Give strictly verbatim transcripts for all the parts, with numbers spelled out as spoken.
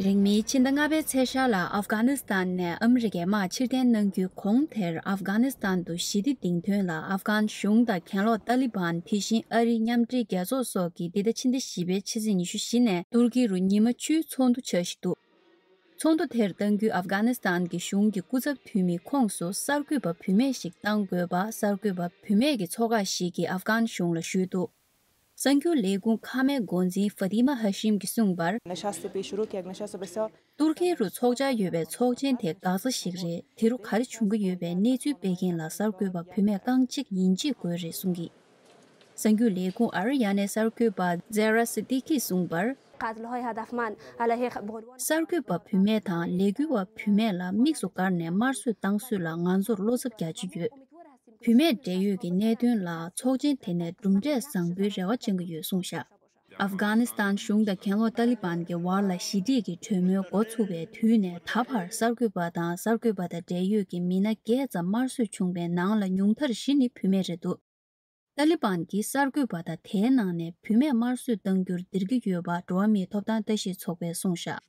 རིང་མིན་ཕྱི་ཟླ་ལྔ་པའི་ཚེས་ཤར་ལ་ཨབ་གྷ་ནི་སི་ཐན་ནས་ཨ་མི་རི་ཀའི་དམག་ཕྱིར་འཐེན་གནང་རྒྱུའི་གོང་དེར་ཨབ་གྷ་ནི་སི་ཐན་དུ་ཞི་བདེ་སྡིངས་དོན་ལ་ཨབ་གྷན་གཞུང་དང་གྱེན་ལོག་ཏཱ་ལི་བན་དེ་བཞིན་ཨ་རིའི་མཉམ་འབྲེལ་རྒྱལ་ཚོགས་སོགས་ཀྱིས་འདི་ཟླ་ཕྱི་ཟླ་བཞི་པའི་ཕྱི་ཚེས་ཉི་ཤུ་བཞི་ནས་ཏུར་ཀི་རུ་ཉི་མ་བཅུའི་ཚོགས་འདུ་བྱ་བཞིན་འདུག་ཚོགས་འདུ་དེར་གཏང་རྒྱུའི་ཨབ་གྷ་ནི་སི་ཐན་གྱི་གཞུང་གི་སྐུ་ཚབ་འཐུས་མིའི་ཁོངས་སུ་གསར་འགོད་པ་བུད་མེད་ཞིག་གཏང་དགོས་པ་གསར་འགོད་པ་བུད་མེད་ཀྱི་ཚོགས་ཁག་ཞིག་གིས་ཨབ་གྷན་གཞུང་ལ་ཞུས་འདུག་གསར་འགྱུར་ལས་ཁུངས་ཁ་མའི་འགོ་འཛིན་ཧྥ་ཏི་མ་ཧ་ཤིམ་གྱིས་གསུངས་པར། नशा से पेश शुरू किया, एक नशा समस्या। ཏུར་ཀི་རུ་འཚོགས་འཆར་ཡོད་པའི་ཚོགས་ཆེན་དེ་འགག་རྩ་ཞིག་རེད། དེ་རུ་ག་རེ་བྱུང་གི་ཡོད་པའི་གནས་ཚུལ་སྤེལ་མཁན་ལ་གསར་འགོད་པ་བུད་མེད་རྐང་གཅིག་ཡིན་གཅིག་དགོས་རེད་གསུངས་ཀྱིས། གསར་འགྱུར་ལས་ཁུངས་ཨ་རི་ཡ་ནའི་གསར་འགོད་པ་ཛེ་ར་སི་ཏི་ཀིས་གསུངས་པར། قتل‌های هدفمند علیه بانوان གསར་འགོད་པ་བུད་མེད་དང་ལས་འགུལ་བ་བུད་མེད་ལ་དམིགས་སུ་བཀར་ནས་དམར་གསོད་བཏང་སྲོལ་ལ་ང་ཚོར་བློ་འཚབ་རྒྱག་གི་ཡོད། བུད་མེད་འབྲེལ་ཡོད་ཀྱི་གནད་དོན་ལ་ཚོགས་ཆེན་དེ་ནས་གྲུབ་འབྲས་བཟང་པོའི་རེ་བ་བཅང་གི་ཡོད་གསུངས་བཞག་ཨབ་གྷ་ནི་སི་ཐན་གཞུང་དང་གྱེན་ལོག་ཏཱ་ལི་བན་གྱི་བར་ལ་ཞི་འགྲིག་གི་གྲོས་མོལ་འགོ་ཚུགས་པའི་དུས་ནས་ད་བར་གསར་འགོད་པ་དང་གསར་འགོད་པ་དང་འབྲེལ་ཡོད་ཀྱི་མི་སྣ་བརྒྱད་ཙམ་དམར་གསོད་བྱུང་བའི་ནང་ལ་ཉུང་མཐར་བཞི་ནི་བུད་མེད་རེད་འདུག་ཏཱ་ལི་བན་གྱིས་གསར་འགོད་པ་དང་དེའི་ནང་ནས་བུད་མེད་དམར་གསོད་གཏང་རྒྱུར་འདིར་གྱི་ཡོད་པ་འགྲོ་བ་མིའི་ཐོབ་ཐང་ལྟ་ཞིབ་ཚོགས་པས་གསུངས་བཞག་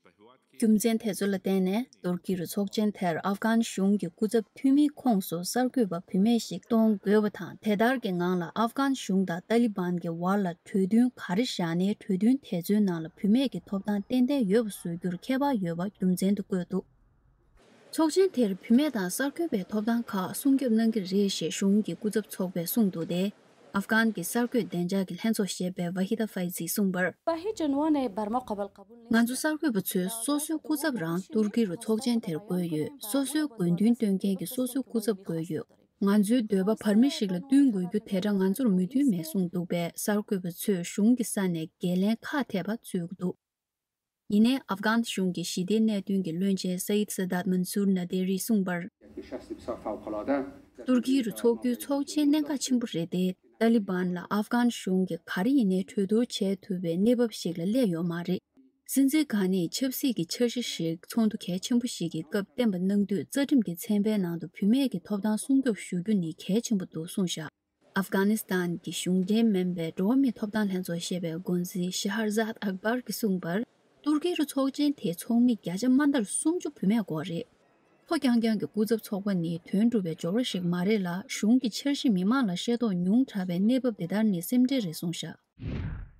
རྒྱུ་མཚན་དེ་ཚོ་ལ་བརྟེན་ནས་ཏུར་ཀི་རུ་ཚོགས་ཆེན་དེར་ཨབ་གྷན་གཞུང་གི་སྐུ་ཚབ་འཐུས་མིའི་ཁོངས་སུ་གསར་འགོད་པ་བུད་མེད་ཞིག་གཏོང་དགོས་པ་དང་། དེ་ལྟར་གྱི་ངང་ལ་ཨབ་གྷན་གཞུང་དང་ཏཱ་ལི་བན་གྱི་བར་ལ་གྲོས་མཐུན་ག་རེ་བཞག་ནའི་གྲོས་མཐུན་དེ་ཚོའི་ནང་ལ་བུད་མེད་ཀྱི་ཐོབ་ཐང་ཏན་ཏན་ཡོད་པ་བཟོ་རྒྱུར་ཁྱད་པར་ཡོད་པ་རྒྱུ་མཚན་དུ་བཀོད་འདུག་ཚོགས་ཆེན་དེར་བུད་མེད་དང་གསར་འགོད་པའི་ཐོབ་ཐང་ཁག་སྲུང་སྐྱོབ་གནང་གི་རེད་ཞེས་གཞུང་གི་སྐུ་ཚབ་ཚོགས་པས་གསུངས་འདུག་སྟེ། ཨབ་གྷན་གྱི་གསར་འགོད་བདེ་འཇགས་ཀྱི་ལྷན་ཚོགས་ཞེས་པའི་ཝ་ཧི་ད་ཧྥའི་ཛིས་གསུངས་པར། ང་ཚོ་གསར་འགོད་པ་ཚོས་སོ་སོའི་སྐུ་ཚབ་རང་ཏུར་ཀི་རུ་ཚོགས་ཆེན་དེར་བསྐོས་ཡོད། སོ་སོའི་དགོས་འདུན་བཏོན་མཁན་གྱི་སོ་སོའི་སྐུ་ཚབ་བསྐོས་ཡོད། ང་ཚོའི་འདོད་པ་བར་མི་ཞིག་ལ་བསྟུན་དགོས་རྒྱུ་དེ་འདྲ་ང་ཚོར་མོས་མཐུན་མེད་གསུངས་འདུག་པས། གསར་འགོད་པ་ཚོས་གཞུང་གི་ས་ནས་འགན་ལེན་ཁག་ཐེག་པ་འཚོལ་གྱི་འདུག་ཡིན་ནའི་ཨབ་གྷན་གཞུང་གི་ཞི་བདེའི་གནད་དོན་གྱི་བློན་ཆེན་སའིད་སཱ་དཱད་མན་སུར་ནཱ་དེ་རིས་གསུངས་པར། ཏུར་ཀི་རུ་འཚོགས་རྒྱུའི་ཚོགས་ཆེན་གནད་འགག་ཆེན་པོ་རེད་དེ། ཏཱ་ལི་བན་ལ་ཨབ་གྷན་གཞུང་གིས་ག་རེ་ཡིན་ནའི་གྲོས་བསྡུར་བྱེད་ཐུབ་པའི་གནས་བབ་ཞིག་ལ་སླེབས་ཡོད་མ་རེད། སྲིད་འཛིན་གང་ཉིད་ཆབ་སྲིད་ཀྱི་འཆར་གཞི་ཞིག་ཚོགས་འདུ་གལ་ཆེན་པོ་ཞིག་གི་སྐབས་བསྟན་པ་གནང་དུས། རྩ་ཁྲིམས་ཀྱི་ཚན་པའི་ནང་དུ་བུད་མེད་ཀྱི་ཐོབ་ཐང་སྲུང་སྐྱོབ་ཞུ་རྒྱུ་ནི་གལ་ཆེན་པོ་འདུག་གསུངས་བཞག་ཨབ་གྷ་ནི་སི་ཐན་གྱི་གཞུང་འབྲེལ་མིན་པའི་འགྲོ་བ་མིའི་ཐོབ་ཐང་ལྷན་ཚོགས་ཞེས་པའི་འགོ་འཛིན་ཤ་ཧར་ཟཱད་ཨག་བར་གྱིས་གསུངས་པར། ཏུར་ཀི་རུ་ཚོགས་ཆེན་དེའི་ཚོགས་མི་བརྒྱ་ཆ་མ་མཐར་སུམ་ཅུ་བུད་མེད་སྐོར་རེད། ཕོ་རྐྱང་རྐྱང་གི་སྐུ་ཚབ་ཚོགས་པ་ནི་དོན་གྲུབ་པའི་སྦྱོར་བ་ཞིག་མ་རེད་ལ། གཞུང་གི་འཆར་གཞི་མི་མང་ལ་ཤེས་རྟོགས་ཉུང་དྲགས་པའི་གནས་བབ་འདི་ལྟར་ནི་སེམས་ཁྲལ་རེད་གསུངས་བཞག